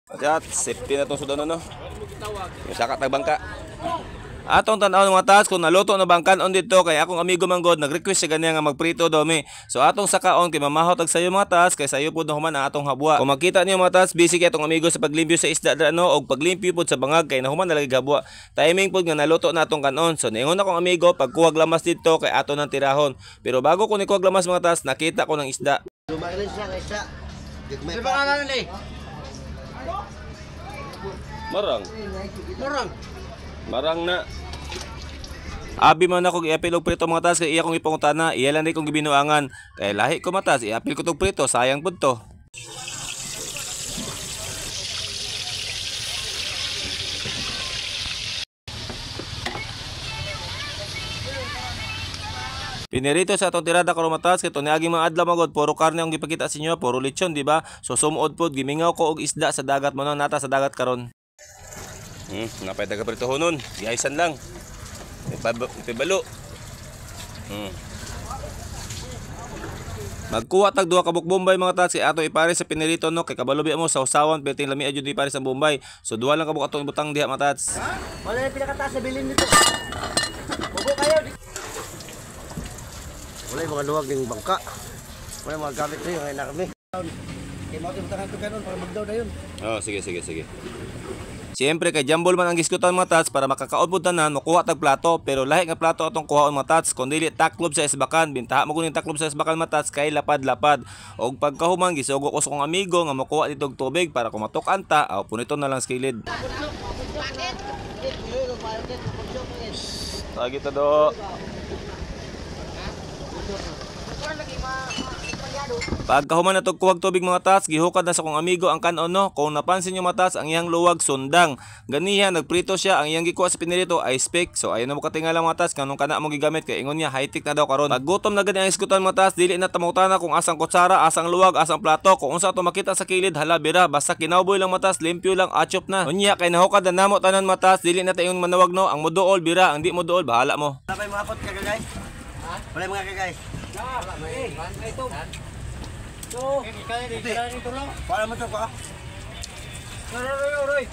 At safety na tong sudan, no. Yung saka tag bangka. Atong tan-aw, mga tats, kung naluto na bang kanon dito kay akong amigo manggod nag-request siya ganiya nga magprito daw mi. So atong sakaon kay mamahaw tag sayo, mga tats, kay sayo pud na human ang atong habwa. Kung makita niyo, mga tats, busy kay atong amigo sa paglimpyo sa isda dra, no, og paglimpyo pud sa bangag kay nahuman na lagi habwa. Timing pud nga naluto na atong kanon. So niingon akong amigo pagkuhag lamas dito kay ato nang tirahon. Pero bago ko nikuhag lamas, mga tats, nakita ko ng isda. Lumayan siya kay siya. Gagmay Di pa. ba nga ni? Marang. Murang. Marang na. Abi man ako iapil og prito, mga tas, kay iya kong ipangutana, iya lang di kong gibinuangan. Kay lahi ko matas, iapil ko tog prito, sayang pud to. Pinirito sa atong tirada karon, matas, kay tuniaging mga adlaw magod puro karne ang gipakita sa inyo, puro lechon, di ba? So sumuod pod gimingaw ko og isda sa dagat mo nata sa dagat karon. Napay taga prito hunon, giaysan lang. Ipabalo. Magkuha tag duha ka buok bombay, mga tats, kay ato ipare sa pinirito, no, kay kabalo biya mo sawsawan perting lami jud ipare sa bombay. So duha lang ka buok atong ibutang diha, mga tats. Wala yung pinakataas na bilin nito. Bubo kayo. Wala yung mga luwag ng bangka. Wala yung mga gamit rin. Ngayon na kami. Kaya mga kibutangan ko ganun para magdaw na yun. Oh, sige sige sige. Siyempre kay jambol man ang gisgutan, mga tats, para makakaon pud tanan makuha tag plato, pero lahi nga plato atong kuhaon, mga tats, kun dili taklob sa isbakan. Bintaha mo kuning taklob sa isbakan, mga tats, kay lapad-lapad. Og pagkahuman gisugo ko sa kong amigo nga makuha dito og tubig para kung matuk-an ta aw punito na lang sa kilid. Lagi ta do. Pagkahuman na kuwag tubig, mga tats, gihukad na sa kong amigo ang kanon, no. Kung napansin nyo, mga tats, ang iyang luwag sundang. Ganiha, nagprito siya, ang iyang gikuha sa pinirito ay spek. So ayaw na mo katingala, mga tats, kanong kana mo gigamit kay ingon niya high-tech na daw karon. Paggutom na gani ang iskutan, mga tats, dili na tamutana kung asang kutsara, asang luwag, asang plato, kung unsa ato makita sa kilid, hala bira, basta kinawboy lang, mga tats, limpyo lang, achop na. Unya kay nahukad na namo tanan, mga tats, dili na tayong manawag, no, ang moduol bira, ang di moduol bahala mo. Wala pa yung mga pot kagagay? Wala yung mga kagay? Wala mo ito pa? Roy, roy.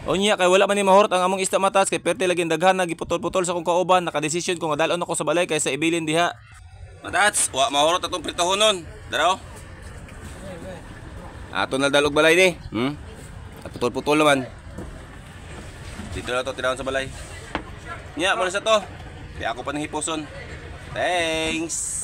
Unya kay wala man ni mahurot ang among isda, matas, kay perte lagi daghan na giputol-putol sa akong kauban, nakadesisyon ko nga dalon ako sa balay kaysa ibilin diha. Matats, wa mahurot atong pritohonon. Daraw. Ato na dalog balay ni. At putol-putol naman. Dito na to tinawon sa balay. Nya, mo na sa to. Kaya ako pa nang hiposon. Thanks.